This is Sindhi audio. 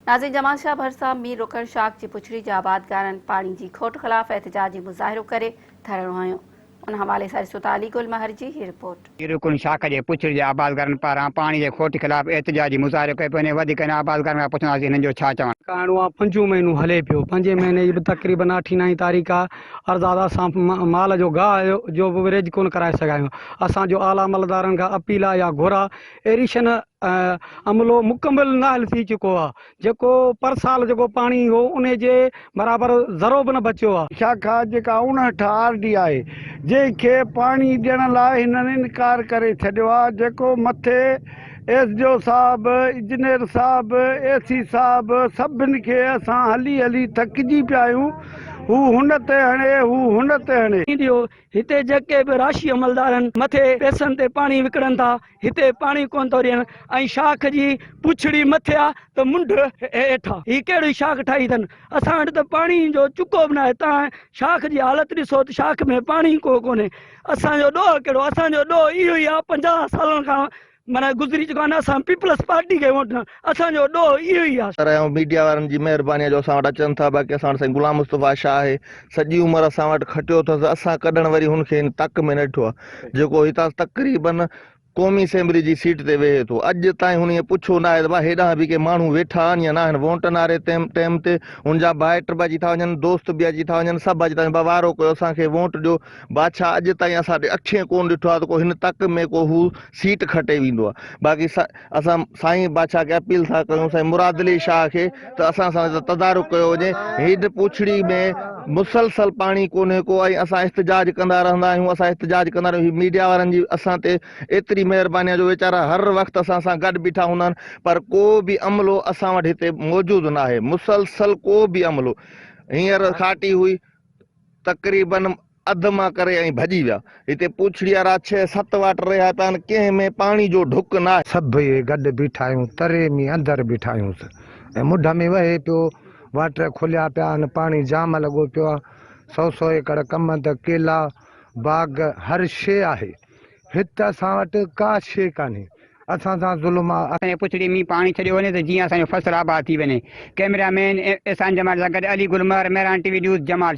ناظرين جمال شاهه ڀرسان مير رڪڻ شاخ جي پڇڙي جي آبادگارن پاڻي جي کوٽ خلاف احتجاجي مظاهرو ڪري ڌرڻو هنيو ان حوالي سان ڏسو ته علي گل مهر جي هي رپورٽ. مير رڪڻ شاخ جي پڇڙي جي آبادگارن پاران پاڻي جي کوٽ خلاف احتجاجي مظاهرو ڪيو پيو وڃي وڌيڪ هن آبادگارن کان پڇنداسين هنن جو ڇا چوڻ. ڪارڻو آ پنجون مهينو هلي پيو پنجين مهيني جي به تقريبن اٺين نائين تاريخ آ ارزاد اسان مال جو گاهه جو به ريج ڪونه ڪرائي سگهيا آهيون اسان جو اعليٰ عملدارن کان اپيل آ يا گهر آ ايريشن عملو مڪمل نااهل ٿي چڪو آ جيڪو پر سال جيڪو پاڻي هو انهي جي برابر ذرو به نه بچيو آ. شاخا جيڪا 59 آر ڊي آهي جنهن کي پاڻي ڏيڻ لاء هنن انڪار ڪري ڇڏيو آ جيڪو مٿي ايس ڊي او صاحب، انجنيئر صاحب، اي سي صاحب سڀن کي اسان هلي هلي ٿڪجي پيا آهيون هو هن تي هڻي هو هن تي هڻي. ڏيو هتي جيڪي به راشي عملدارن مٿي پئسن تي پاڻي وڪڻن ٿا هتي پاڻي ڪونه ٿو ڏين ۽ شاخ جي پوڇڙي مٿي آ ته منڍ هيٺ آ هي ڪهڙي شاخ ٺاهي اٿن اسان وٽ ته پاڻي جو چڪو به ناهي تان شاخ جي حالت ڏسو ته شاخ ۾ پاڻي ڪو ڪونهي اسان جو ڏوهه ڪهڙو اسان جو ڏوهه اهو ئي آ 50 سالن کان معنيٰ گذري چڪا آهن اسان پيپلز پارٽي کي ووٽ ڏنا اسان جو ڏوهه اهو ئي آهي. رهيا آهيون ميڊيا وارن جي مهرباني آهي جو اسان وٽ اچن ٿا باقي اسان وٽ سائين غلام مصطفيٰ شاهه آهي سڄي عمر اسان وٽ کٽيو اٿس اسان ڪڏهن وري هن کي هن تڪ ۾ نه ڏٺو آهي جيڪو هتان تقريبن قومي اسيمبلي جي سيٽ تي ويهي ٿو اڄ تائين هن ائين پڇيو نه آهي ته ڀا هيڏانهن به ڪي ماڻهو ويٺا آهن يا نه آهن وونٽن واري ٽيم تي هن جا ڀائٽ به اچي ٿا وڃن دوست به اچي ٿا وڃن سڀ اچي ٿا وڃن ڀا وارو ڪيو اسان کي وونٽ ڏيو بادشاهه اڄ تائين اسان ڏي اکين ڪونه ڏٺو آهي ته ڪو هن تڪ ۾ ڪو هو سيٽ کٽي ويندو آهي باقي اسان سائين بادشاهه کي اپيل ٿا ڪيون سائين مراد علي شاهه کي ته اسان سان تدارڪ ڪيو وڃي هن پوڇڙي ۾ مسلسل پاڻي ڪونهي ڪو ۽ اسان احتجاج ڪندا رهندا آهيون اسان احتجاج ڪندا رهيون هي ميڊيا وارن جي اسان تي ايتري مهرباني آهي جو ويچارا هر وقت اسان سان گڏ بيٺا هوندا آهن پر ڪو به عملو اسان وٽ هتي موجود ناهي مسلسل ڪو به عملو هينئر کاٽي هئي تقريبن اڌ مان ڪري ۽ ڀڄي ويا. هتي پوڇڙي وارا ڇهه ست واٽر رهيا پيا آهن، ڪنهن ۾ پاڻي جو ڍڪ ناهي. سڀئي گڏ بيٺا آهيون، تري ۾ اندر بيٺا آهيونس ۽ مڍ ۾ وهي پيو، واٽر کليا پيا آهن، پاڻي جام لڳو پيو آهي، سئو سئو ايڪڙ ڪمند، ڪيلا، باغ هر شيء آهي، هت اسان وٽ ڪا شيء ڪانهي، اسان سان ظلم آ. اسان جي پڇڙي ۾ پاڻي ڇڏيو وڃي ته جيئن اسان جو فصل آباد ٿي وڃي. ڪئميرا مين احسان جمال سان گڏ Ali Gul Mehar, Mehran T V news, Jamal.